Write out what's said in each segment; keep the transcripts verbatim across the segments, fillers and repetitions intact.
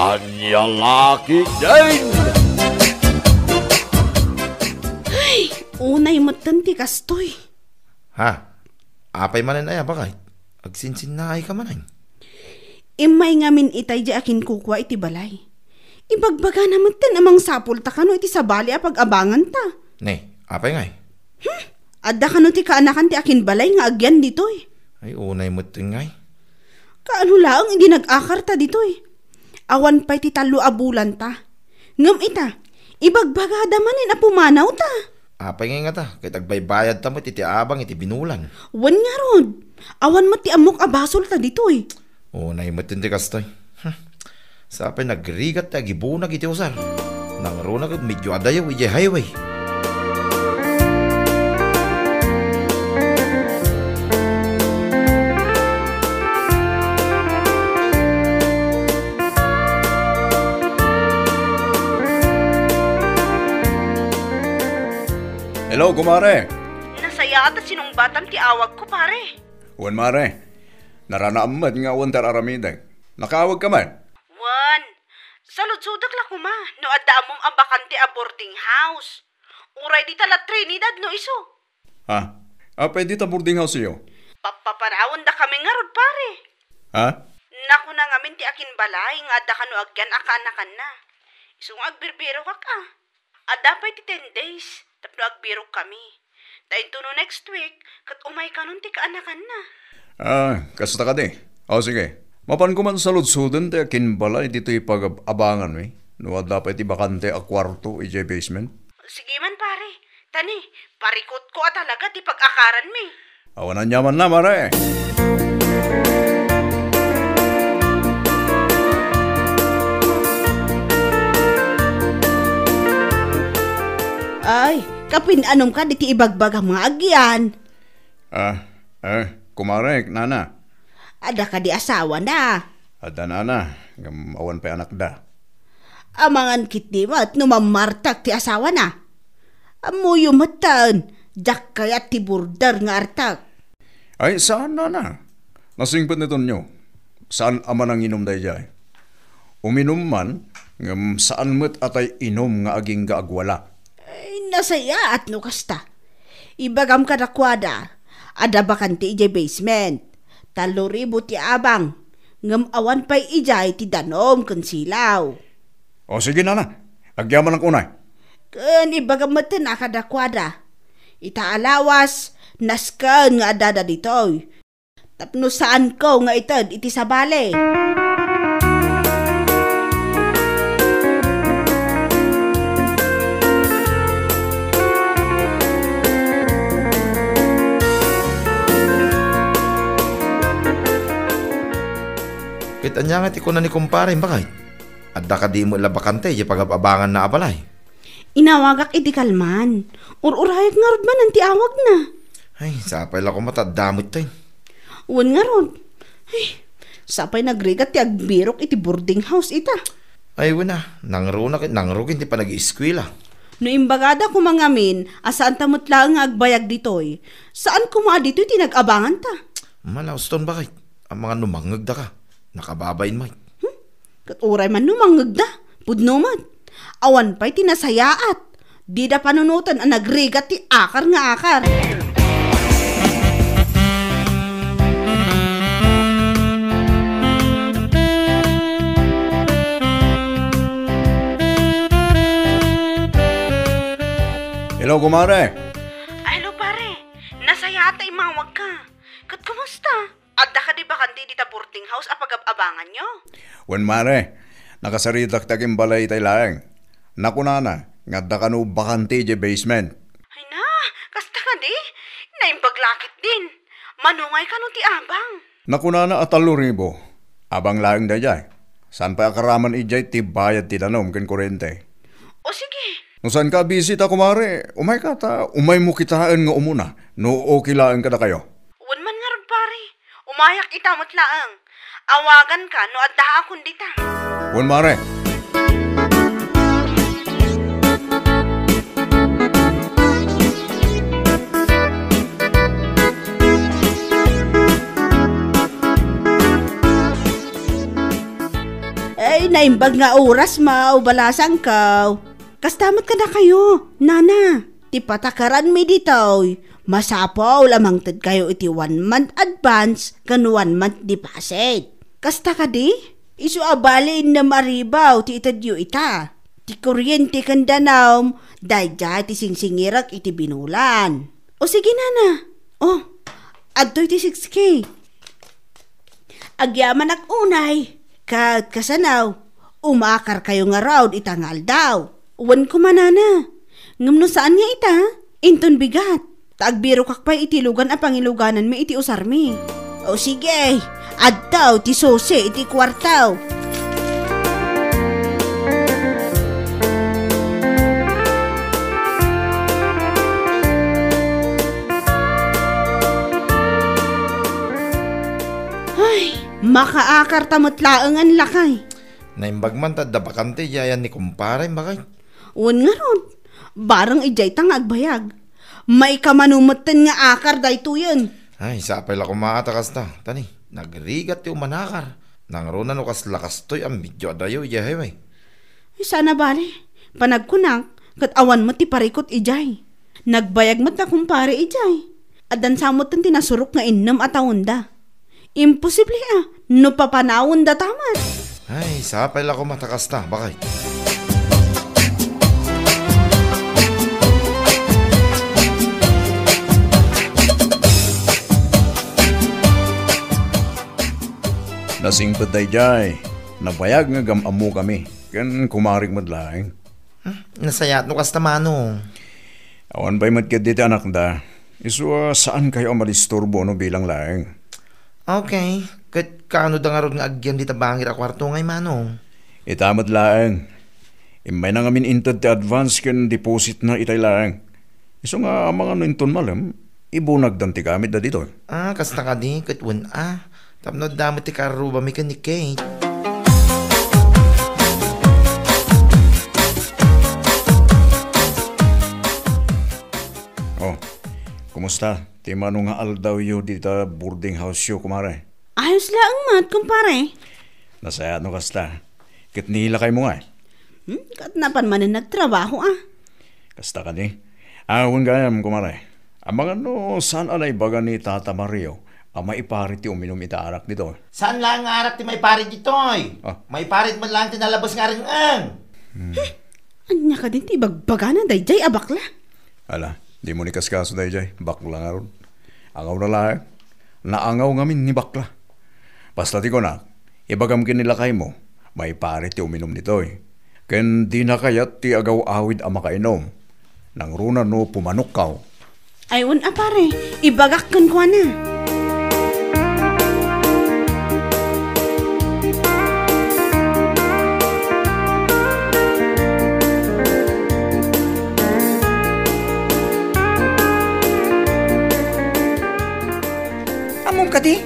Ania la ketdin? Ay, unay metten ti kastoy. Ha? Apay manen aya, baket? Agsinsinnaayka manen. Immay ngamin itay di akinkukua iti balay. Ibagbagana metten a mangsapulta kano iti sabali a pag-abanganta. Ne, apay ngay? Hmm? Adda kano ti kaanakan ti akinbalay nga agyan ditoy? Ay, unay metten ngay. Kaano laeng idi nag-akarta ditoy? Awan pay ti tallo a bulanta. Ngem ita, ibagbagada manen a pumanawta. Apay ngay ngata, ket agbaybayadta met iti abang iti binulan? Wen ngarud, awan met ti ammok a basolta ditoy. Unay met ti kastoy. Hmm. Sapay nagrigat ti agibunag iti usar. Nangruna ket medyo adayo idiay highway. Hello, kumare. Nasayaat a sinungbatam ti awagko, pare. Wen, mare. Naranaam met nga awan ti ar-aramidek. Nakaawagka met? Wen. Saludsodek la koma no adda ammom a bakante a boarding house. Uray dita la Trinidad no isu. Ha? Apay dita boarding house-yo? Pappapanawendakami ngarud, pare. Ha? Nakuna ngamin ti akinbalay nga adda kano agyan a kaanakanna. Isu nga agbirbirokak a. Adda pay ti ten days tapno agbirokkami. Ta intono next week, ket umay kanon ti kaanakanna. Ah, kasta kadi. O, sige. Mapanko man saludsoden ti akinbalay ditoy pagab-abanganmi, no adda pay ti bakante a kuarto idiay basement. Sige man, pare. Ta ni, parikutko a talaga ti pag-akaranmi. Awan aniamanna, mare. Ay, kapin-anomka diti ibagbagam nga agyan? Ah, eh, kumarek, nana. Adda kadi asawana? Adda, nana, ngem awan pay anakda. Amangan ketdi met no mammartak ti asawana. Ammoyo metten, diak kayat ti border nga artak. Ay, saan, nana. Nasingpet ni Tonyo. Saan a mananginom daydiay. Uminum man, ngem saan met a tay inum nga agingga agwala. Ay, nasayaat no kasta. Ibagam kadakuada, adda bakante idiay basement. Tallo ribu ti abang, ngem awan pay idiay ti danum ken silaw. O, sige, nana. Agyamanak unay. Ken ibagam metten a kadakuada. Ita a lawas, nasken nga addada ditoy. Tapno saanko nga ited iti sabali. Ket ania nga ti kuna ni kumpare, bakay? Adda kadi met la bakante idiay pagab-abanganna a balay? Inawagak idi kalman. Ur-urayek ngarud manen ti awagna. Ay, sapay la koma ta adda met tay. Wen ngarud. Ay, sapay nagrigat ti agbirok iti boarding house ita. Ay, wen a, nangruna ket nangrugin ti panag-eskuela. No imbagada koma ngamin a saanta met laeng nga agbayag ditoy, saan koma a ditoy ti nag-abanganta. Malauston, bakit? Amangan no mangngegda ka. Nakababain met. Hmm? Ket uray man no mangngegda, pudno met. Awan pay ti nasayaat. Dida panunoten a nagrigat ti akar nga akar. Hello, kumare. Ah, hello, pare. Nasayaat ta immawagka. Ket kumusta? Adda kadi bakante dita boarding house a pagab-abanganyo? Wen, mare, nakasaritak ti aginbalay itay laeng. Nakunana nga adda kano bakante idiay basement. Ay na, kasta kadi? Naimbag la ketdin. Mano ngay kano ti abang? Nakunana a tallo ribu. Abang laeng daydiay. Saan pay a karaman idiay ti bayad ti danum ken kurente. O sige. No saanka a bisita, kumare, umayka ta umaymo kitaen nga umuna, no okay laeng kadakayo. Wen man ngarud, pare. Umayak ita met laeng. Awaganka no adda a kun dita. Wen, mare. Ay, naimbag nga oras, mao, balasangko. Kasta met kadakayo, nana. Ti patakaranmi ditoy, masapul a mangtedkayo iti one month advance ken one month deposit. Kasta kadi? Isu a bali innem a ribu ti itedyo ita. Ti kuryente ken danum, daydiay ti singsingirek iti binulan. O sige, nana. O, adtoy ti six K. Agyamanak unay, ket kasano, umakarkayo ngarud ita nga aldaw. Wen koma, nana. Ngem no saan nga ita, inton bigat, ta agbirokak pay iti lugan a pangilugananmi iti usarmi. O sige, adtoy ti susi iti kuarto. Ay, makaakarta met laengen, lakay. Naimbag man ta adda bakante idiay ni kumpare, bakay. Wen ngarud, bareng idiay ta nga agbayag. Maikamano metten nga akar daytoyen. Ay, sapay la koma ta kasta. Tani, nagrigat ti umanakar. Nangruna no kasla kastoy a medio adayo idiay highway. Ay, saan a bale. Panagkunak, ket awan met ti parikut idiay. Nagbayag met da kumpare idiay. Addan sa metten ti nasurok nga innem a taonda. Imposible a, no papanawendata met. Ay, sapay la koma ta kasta, bakay. Nasingpet daydiay, nabayag nga gam-ammokami, ken kumarik met laeng. Hmm, nasayaat no kasta, Manong. Awan pay met ketdi ti anakda. Isu a saankayo a madisturbo no bilang laeng. Okay. Ket kaano da ngarud nga agyan dita bangir a kuarto ngay, Manong? Ita met laeng. Immayna ngamin inted ti advance ken depositna itay laeng. Isu nga amangan no inton malem, ibunagdan ti gamitda ditoy. Ah, kasta kadi, ket wen a. Tapno adda met ti karrubami ken ni Kate. Oh, kumusta ti mano nga aldawyo dita boarding house-yo, kumare? Ayos laeng met, kumpare. Nasayaat no kasta. Ket ni lakaymo ngay? Hmm, ket napan manen nagtrabaho, a. Kasta kadi? Awan gayam, kumare. Amangan no saan a naibaga ni Tata Mario a maiparit ti uminum ita arak ditoy. Saan laeng nga arak ti maiparit ditoy? Ah. Maiparit met laeng ti nalabes nga areng-eng. Hmm. Ania kadin ti ibagbagana daydiay a bakla? Ala, dimo ni kaskaso daydiay. Bakla ngarud. Angawna laeng. Naangaw ngamin ni bakla. Basta ti kunak, ibagam ken ni lakaymo, maiparit ti uminum ditoy. Ken dina kayat ti agaw-awid a makainum. Nangruna no pumanokkaw. Ay, wen a pare, ibagak kenkuana. Ammom kadi,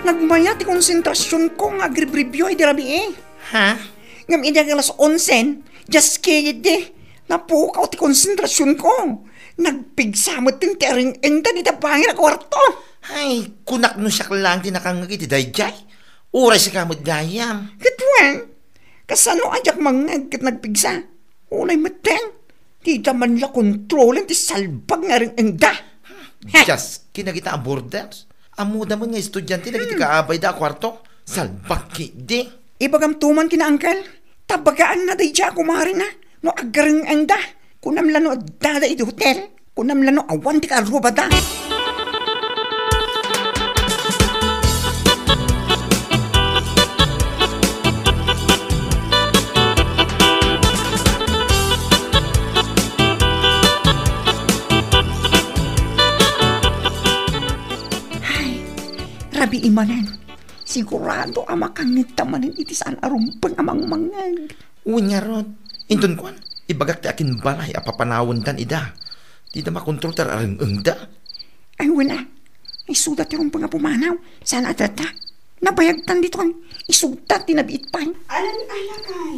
nagmaya ti konsentrasionko nga agribribio idi rabii. Ha? Ngem idi ag-alas onsen, just kidding, napukaw ti konsentrasionko. Nagpigsa met ti areng-engda dita bangir a kuarto. Ay, kunak no siak laeng ti nakangngeg iti daydiay. Uray sika met gayam. Ket wen, kasano a diak mangngeg ket nagpigsa? Unay metten, dida man la kontrolen ti salbag nga areng-engda. Just kinagita a boarders. Ammoda met nga estudiante dagiti kaabayda a kuarto. Salbag ketdi. Ibagam to man ken ni Uncle, ta bagaanna daydiay a kumarena no agareng-engda. Kunam la no addada iti hotel. Kunam la no awan ti kaarrubada. Ay, rabii manen. Sigurado a makangngegta manen iti saan a rumbeng a mangmangngeg. Wen ngarud, inton kuan, ibagak ti akinbalay a papanawendan ida. Dida makontrol ti areng-engda. Ay, wen a. Isuda ti rumbeng a pumanaw. Saan a data? Nabayagtan ditoy. Isuda ti nabiit pay. Alan a lakay,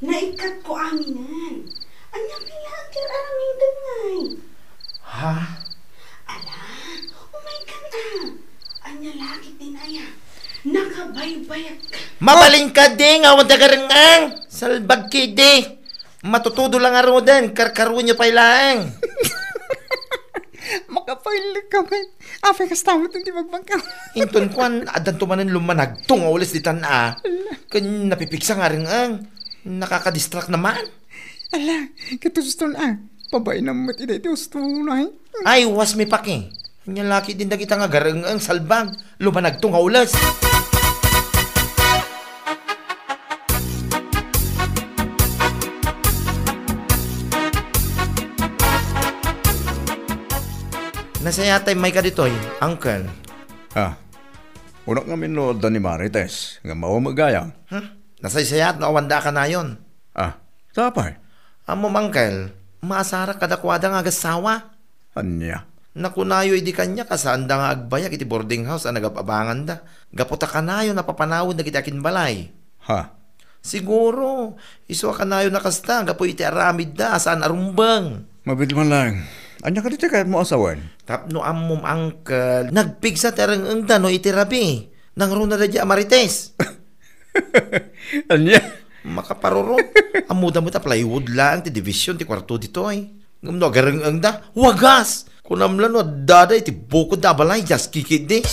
naikkatko aminen. Ania pay laeng ti aramidem ngay? Ha? Ala, umaykan a. Ania la ketdin aya? Nakabaybayak. Mabalin ka di nga awan da gareng-ang. Salbag ki di. Matutudo lang aruden, karkaruenyo pay laeng. Makapailek ka man. Apay kasta met ti bagbagam. Inton kuan, addanto manen lumanagto nga ules ditan a. Ala. Ken napipigsa nga areng-ang. Nakakadistract naman. Ala, katuston a. Pabainam met ida iti ustonay. Ay, was mi paki. Ania la ketdin dagita nga gareng-ang salbag. Lumanagto nga ules. Nasayaat tay mayka ditoy, Uncle. Ah, kunak ngamin no adda ni Marites, nga mawa met gayam. Hmm? Nasaysayaat no awan da a kanayon. Ah, sapay? Ammom, Uncle, maasarak kadakuada nga agassawa. Ania? Nakunayo idi kaniak a saanda nga agbayag iti boarding house a nagab-abanganda. Gapu ta kanayon a papanawen dagiti akinbalay. Ha? Siguro, isu a kanayon a kasta gapu iti aramidda a saan a rumbeng. Mabiit man laeng. Ania kadi ti kayatmo a sawen? Tapno ammom, Uncle, nagpigsa ti areng-engda no iti rabii. Nangruna daydiay a Marites. Ania? Makaparurot. Ammoda met a plywood laeng ti division ti kuarto ditoy. Ngem no agareng-engda, wagas! Kunam la no addada iti bukodda a balay, diaskikidi.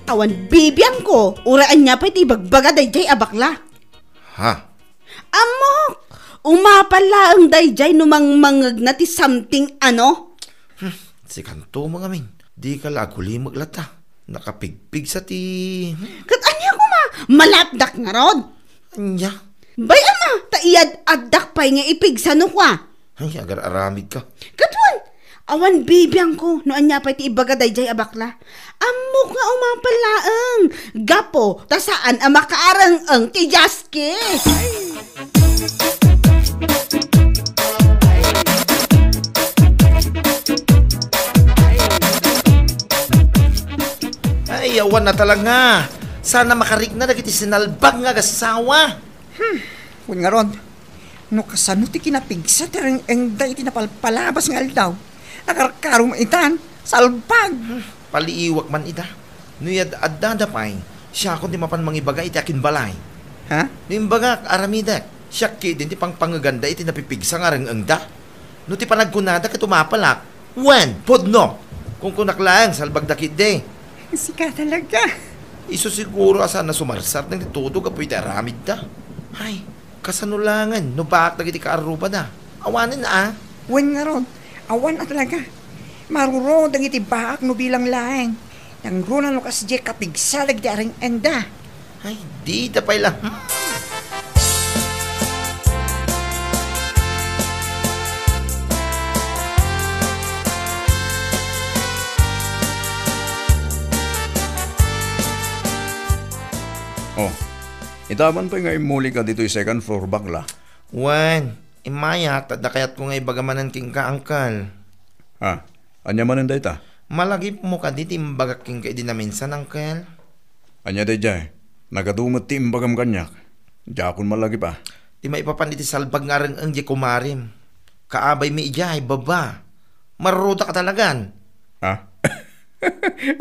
Awan bibiangko, uray ania pay ti ibagbaga daydiay a bakla. Ha? Ammok! Umapal laeng daydiay no mangmangngegna ti something, ano? Hmm, sikanto mo ngamin. Dika la agulimek latta. Nakapigpigsa ti, hmm. Ket ania koma? Malapdak ngarud? Ania? Bay, ama, ta iyad-addak pay nga ipigsa no kua. Ay, agar-aramid ka. Ket wen, awan bibiangko no ania pay ti ibaga daydiay a bakla. Ammok nga umapal laeng. Gapu ta saan a makaareng-eng ti diaski. Ay, awan a talaga. Saan a makarikna dagiti sinalbag nga agassawa. Hmm, wen ngarud, no kasano ti kinapigsa ti reng-engda iti napalpalabas nga aldaw? Nakarkaro met itan, salbag! Hmm, paliiwak man ida. No iyad-addada pay, siakon ti mapan mangibaga iti akinbalay. Ha? No imbagak, aramidek, siak ketdin ti pangpangngeganda iti napipigsa nga reng-engda. No ti panagkunada ket umapalak, wen, pudno! Kunkunak laeng, salbagda ketdi. Sika talaga. Isu siguro a saan a sumarsar dagiti tudo gapu iti aramidda. Ay, kasano laengen no baak dagiti kaarrubada? Awanen a? Wen ngarud, awan a talaga. Maruro dagiti baak no bilang laeng. Nangruna no kasdiay kapigsa dagiti areng-engda. Ay, dita pay la. Hmm. Oh, ita man pay nga immuli ka ditoy second floor, bakla. Wen, immayak, ta adda kayatko nga ibaga manen kenka, Uncle. Ah, ania manen dayta? Malagipmo kadi ti imbagak kenka idi naminsan, Uncle? Ania daydiay? Nagadu met ti imbagam kaniak. Diakon malagip a. Ti maipapan iti salbag nga areng-eng diay kumarim. Kaabaymi idiay baba. Marurudaka talagan. Ha?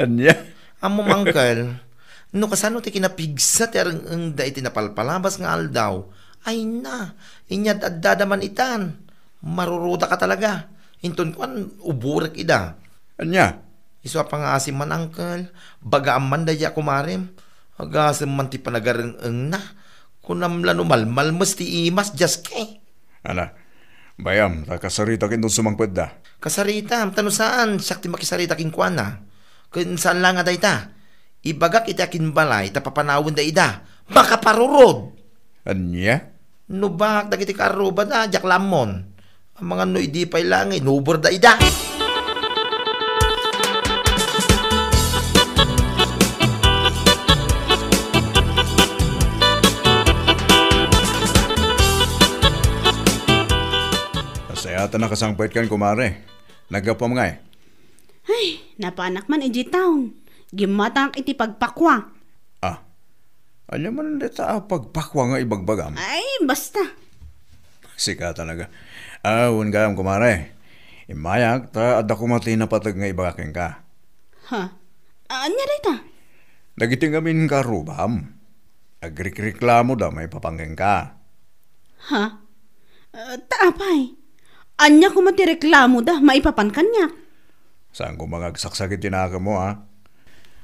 Ania? Ammom, Uncle, no kasano ti kinapigsa ti areng-engda iti napalpalabas nga aldaw, ay na, inyad-addada man itan. Marurudaka talaga. Inton kuan, uborek ida. Ania? Isu a pangaasim man, Uncle. Bagaam man daydiay a kumarim. Agasem man ti panagareng-engna. Kunam la no malmalmes ti imas, diaski. Ala, bay-am, ta kasaritak inton sumangpetda. Kasaritam, ta no saan, siak ti makisarita kenkuana. Ken saan la nga dayta. Ibagak iti akinbalay ta papanawenda ida. Makaparurod! Ania? No baak dagiti kaarrubada, diak la ammon. Amangan no idi pay la nga inuborda ida. Nasayaat a nakasangpetkan, kumare. Naggapuam ngay? Ay, napanak man idiay town. Gimmatangak iti pagpakua. Ah, Ania man dayta a pagpakua nga ibagbagam? Ay, basta. Sika talaga. Ah, wen gayam, kumare. Immayak, ta adda koma ti napateg nga ibaga kenka. Ha? Ania dayta? Dagiti ngamin nga arrubam, agrikreklamoda maipapan kenka. Ha? Ah, ta apay? Ania koma ti reklamoda maipapan kaniak? Saan koma nga agsaksakit ti nakemmo, ha?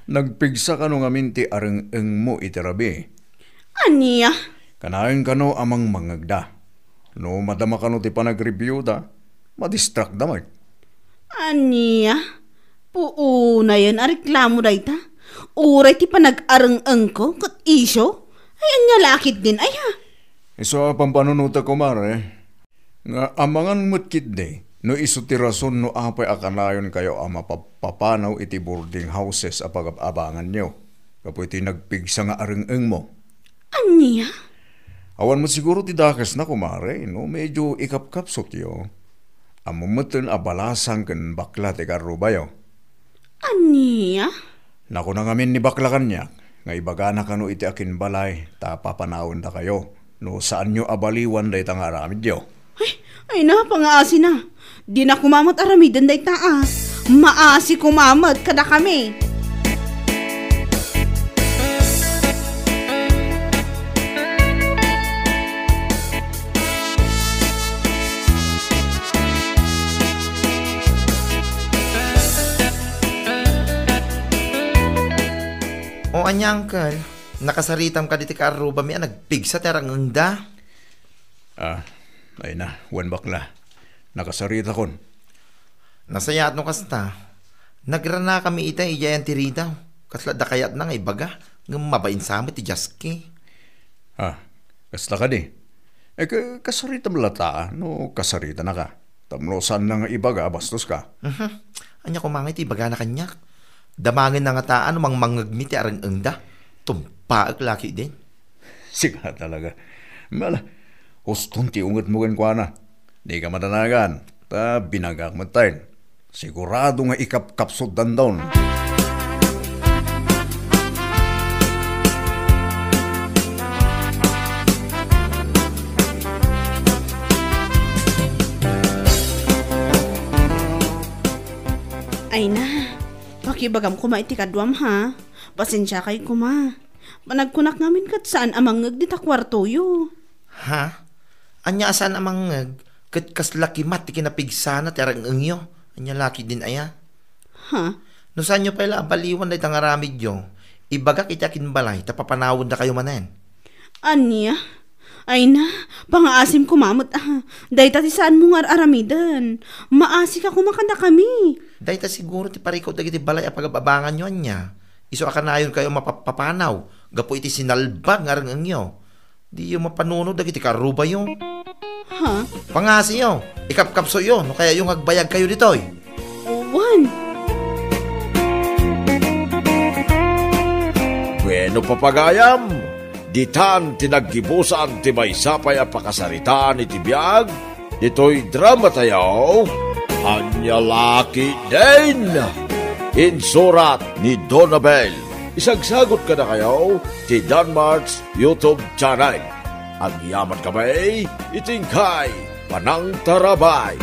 Nagpigsa kano ngamin ti areng-engmo iti rabii? Ania? Kanayon kano a mangmangngegda. No madama kano ti panagreviewda, madistrakda met. Ania? Puunayen a reklamo dayta? Uray ti panag-areng-engko ket isyu? Ay, ania la ketdin aya? Isu a pampanunotek, kumare, nga amangan met ketdi no isu ti rason no apay a kanayonkayo a mapapapanaw iti boarding houses a pagab-abanganyo gapu iti nagpigsa nga areng-engmo. Ania? Awan met siguro ti dakesna, kumare, no medyo ikapkapsutyo. Ammom metten a balasang ken bakla ti karrubayo. Ania? Nakuna ngamin ni bakla kaniak nga ibagana kano iti akinbalay ta papanawendakayo no saanyo a baliwan dayta nga aramidyo. Ay, ay na, pangaasina. Dina koma met aramiden dayta a. Maasi koma met kadakami. O ania, uncle? Nakasaritam kadi ti kaarrubami a nagpigsa ti areng-engda? Ah, ay na, wen bakla. Nakasaritakon. Nasayaat no kasta. Nagranakami ita idiay Antirida. Kasla adda kayatna nga ibaga, ngem mabain sa met ti jaski. Ah, kasta kadi. Eh, ka-, kasaritam lata, no kasaritanaka. Tapno saanna nga ibaga a bastoska. Mhm. Ania koma ngay ti ibagana kaniak? Damangenna ngata no mangmangngegmi ti areng-engda. Tumpaek la ketdin. Sika talaga. Mala, huston ti ungetmo kenkuana. Dika madanagan, ta binagak metten. Sigurado nga ikapkapsut dandon. Ay na, pakibagam koma iti kaduam, ha? Pasensiakay koma. Panagkunak ngamin ket saan a mangngeg dita kuartoyo. Ha? Ania a saan a mangngeg? Ket kasla kimat ti kinapigsana ti areng-engyo. Ania la ketdin aya? Ha? No saanyo pay la a baliwan dayta nga aramidyo, ibagak iti akinbalay ta papanawendakayo manen. Ania? Ay na, pangaasim koma met, ah. Dayta ti saanmo nga ar-aramiden. Maasika koma kadakami. Dayta siguro ti parikut dagiti balay a pagab-abanganyo, ania? Isu a kanayonkayo mapapapanaw gapu iti sinalbag nga areng-engyo. Diyo mapanunod dagiti karrubayo. Ha? Pangasiyo, ikapkapsoyo no kayatyo nga agbayagkayo ditoy. Wen. Bueno, papagayam, ditan ti naggibusan ti maysa pay a pakasaritaan iti biag ditoy dramatayo, Ania La Ketdin. Insurat ni Donabel. Isagsagut kadakayo ti Danmart's YouTube channel. Agyamankami iti inkay panangtarabay.